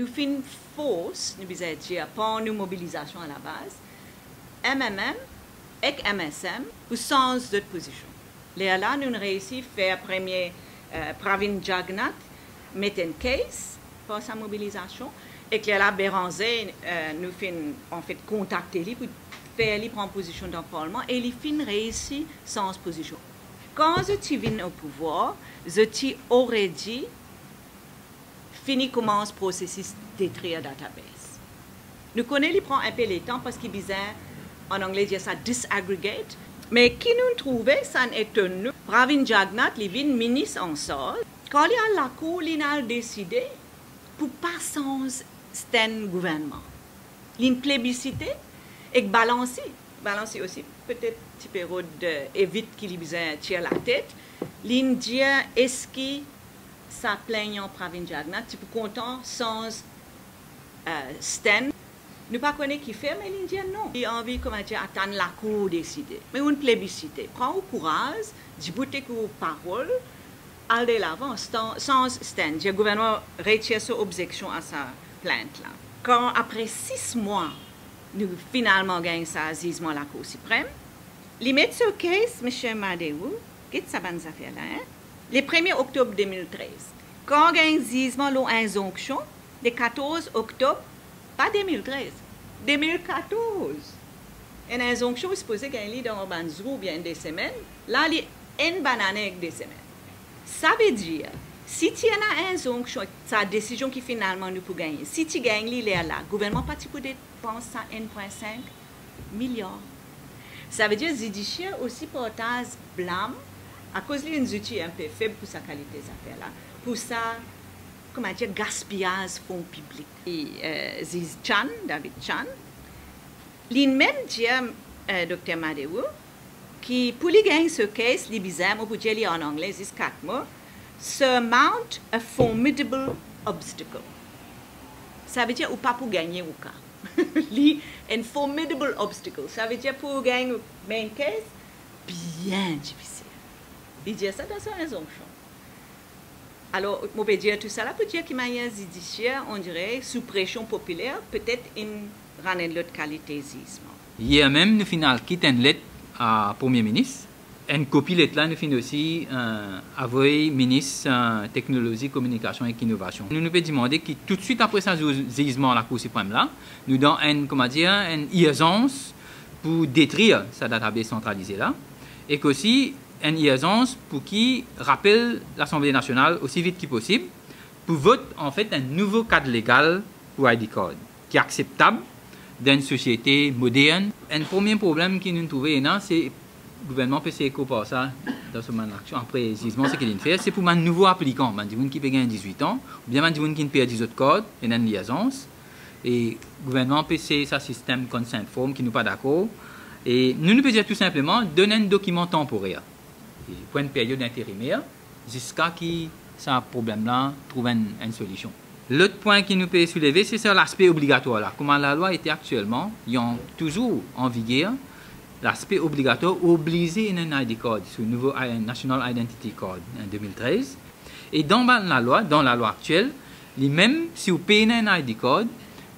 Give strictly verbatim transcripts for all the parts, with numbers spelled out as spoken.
Nou finn fors, nou bizin dir, par nou mobilizasion alabaz, M M M ek M S M pou sanz zot pozision. Lerla nou reisi fer premie, eh, Pravin Jugnauth met enn case par sa mobilizasion, ek lerla Bérenger, eh, nou finn, anfet, kontakte li pou fer li pran pozision dan parlman, e li finn reisi sanz pozision. Kan zot ti vinn o pouvwar, zot ti already fini koumans prosesis detrir database. Nou kone li pran enpe letan parski bizin, an angle dir sa, disaggregate. Me ki nou trouve, sann etonn nou, Pravin Jugnauth, li vinn minis ansarz, kan li al lakour, linn al deside pou pa sanz stand gouvernman. Linn plebisite ek balanse, balanse osi, petet tipe rod, eh, evit ki li bizin tir latet. Linn dir eski sa plingnan Pravin Jugnauth ti pou kontan sanz, eh, stand. Nou pa kone kifer, me linn dir non. Li anvi, kouma dir, atann lakour deside. Me ounn plebisite. Pran ou kouraz, dibout ek ou parol, al delavan, stan-, sanz stand. Dir gouvernman retir so obzeksion a sa plint la. Kan apre sis mwa, nou finalman gagn sa zizman Lakour Siprem, li met so case, Misie Madheu, get sa bann zafer la, hein? Le premie oktob de mil trez. Kan gagn zizman lor inzonksion, le katorz oktob, pa de mil trez, de mil katorz. Enn inzonksion, ou sipoze gagn li dan bann zour oubien de semenn, la li enn bann ane ek de semenn. Savedir, si ti ena inzonksion, sa desizion ki finalman nou pou gagne, si ti gagn li lerla, gouvernman pa ti pou depans sa enn pwin sink miliar. Savedir zidisier osi partaz blam, akoz li enn zouti enpe feb pou sa kalite zafer la, pou sa, kouma dir, gaspiyaz fon piblik. E, eh, Ziz Chan, David Chan, li mem dir, eh, Dokter Madheu, ki pou li gagn so case, li bizin, mo pou dir li an angle, zis kat mo, surmount a formidable obstacle. Savedir ou pa pou gagne ou ka. Li enn formidable obstacle. Savedir pou gagn main case, bien difisil. Li dir sa dan so inzonksion. Alor, mo pe dir tou sa la pou dir ki manier zidisier, on dirait, sou presion popiler, petet inn rann enn lot kalite zizman. Yer mem, nou finn al kit enn let a Premie Minis. Enn kopi let la, nou finn osi, eh, avoy Minis, eh, Teknolozi, Kominikasion ek Inovasion. Nou, nou pe dimande ki toutswit apre sa zour zizman Lakour Siprem la, nou dan enn, kouma dir, enn irzans pou detrir sa database santralize la, ek osi enn irzans pou ki rapel Lasanble Nasional osi vit ki posib pou vot, anfet, enn nouvo kad legal pou I D card ki akseptab dan enn sosiete modern. Enn premie problem ki nou trouve ena, se gouvernman pe sey koupar sa dan so bann aksion apre zizman, seki linn fer, se pou bann nouvo aplikan, bann dimoun ki pe gagn dizwit an, oubien bann dimoun ki perdi zot kart, ena enn liazans. E gouvernman pe sey sa sistem consent form ki nou pa dakor. E nou, nou pe dir tou sinpleman, donn enn dokiman tanporer, e pou enn period interimer, ziska ki sa problem la trouv enn, enn solision. Lot pwin ki nou pe souleve, se sa laspe obligatwar la. Kouma lalwa ete aktielman, li an, touzour an viger, laspe obligatwar, oblize ena enn I D card, so nouvo I-, National Identity Card, an de mil trez. E dan bann lalwa, dan lalwa aktiel, li mem, si ou pena enn I D card,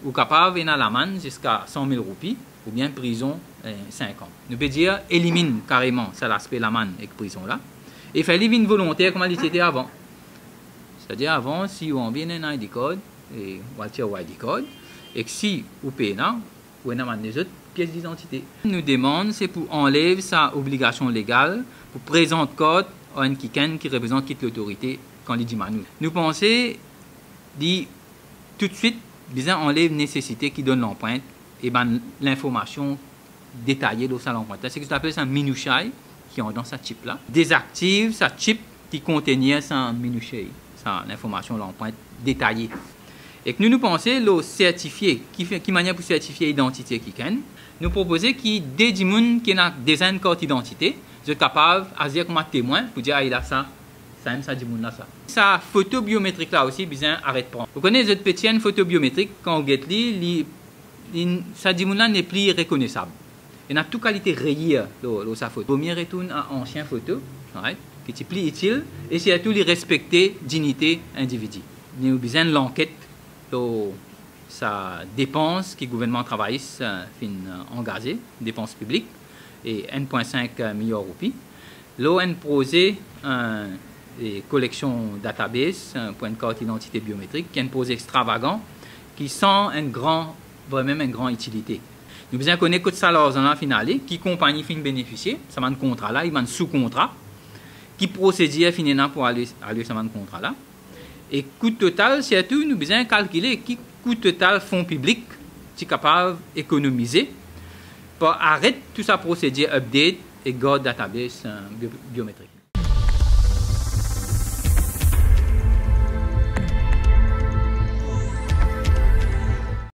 ou kapav ena lamann ziska san mil roupi, oubien prizon, eh, sink an. Nou pe dir, eliminn kareman sa laspe lamann ek prizon la, e fer li vinn volonter kouma li ti ete avan. Setadir avan, si ou anvi ena enn I D card, e ou al tir ou I D card, ek si ou pena, ou ena bann lezot pies didantite. Nou demann, se pou anlev sa obligasion legal pou prezant kart ar enn kikenn ki reprezant kit lotorite kan li dimann ou. Nou panse, li toutswit bizin anlev nesesite ki donn lanprint e bann linformasion detaye lor sa lanprint la. Seki zot apel sa minousiay ki andan sa chip la. Dezaktiv sa chip ki kontenir sa minousiay, sa linformasion lanprint detaye. Ek nou, nou panse lor sertifie, ki fe, ki manier pou sertifie idantite kikenn. Nou propoze ki de dimoun ki ena deza enn kart idantite, zot kapav azir kouma temwin pou dir, "Ay la sa, samem sa dimoun la sa." Sa foto biometrik la osi bizin aret pran. Ou kone, zot pe tir enn foto biometrik, kan ou get li, li, li, sa dimoun la nepli rekonesab. Ena tou kalite reyir lor, lor sa foto. Vomie retourn a ansien foto, right, ki ti pli itil, e sirtou li respekte dinite individi. Nou bizin lanket lor sa depans ki gouvernman travayis, eh, finn, eh, angaze, depans piblik, e enn pwin sink miliar roupi. Lor enn proze, eh, e koleksion database, eh, pou enn kart idantite biometrik, ki enn proze extravagan, ki san enn gran, vremem enn gran itilite. Nou bizin kone kot sa larzan la finn ale, ki konpagni finn benefisie sa bann kontra la, e bann sou kontra, ki prosedir finn ena pou ale, ale sa bann kontra la. E kou total, sirtou, nou bizin kalkile ki kou total fon piblik ti kapav ekonomize par aret tou sa prosedir update e gard database, eh, bio-, biometrik.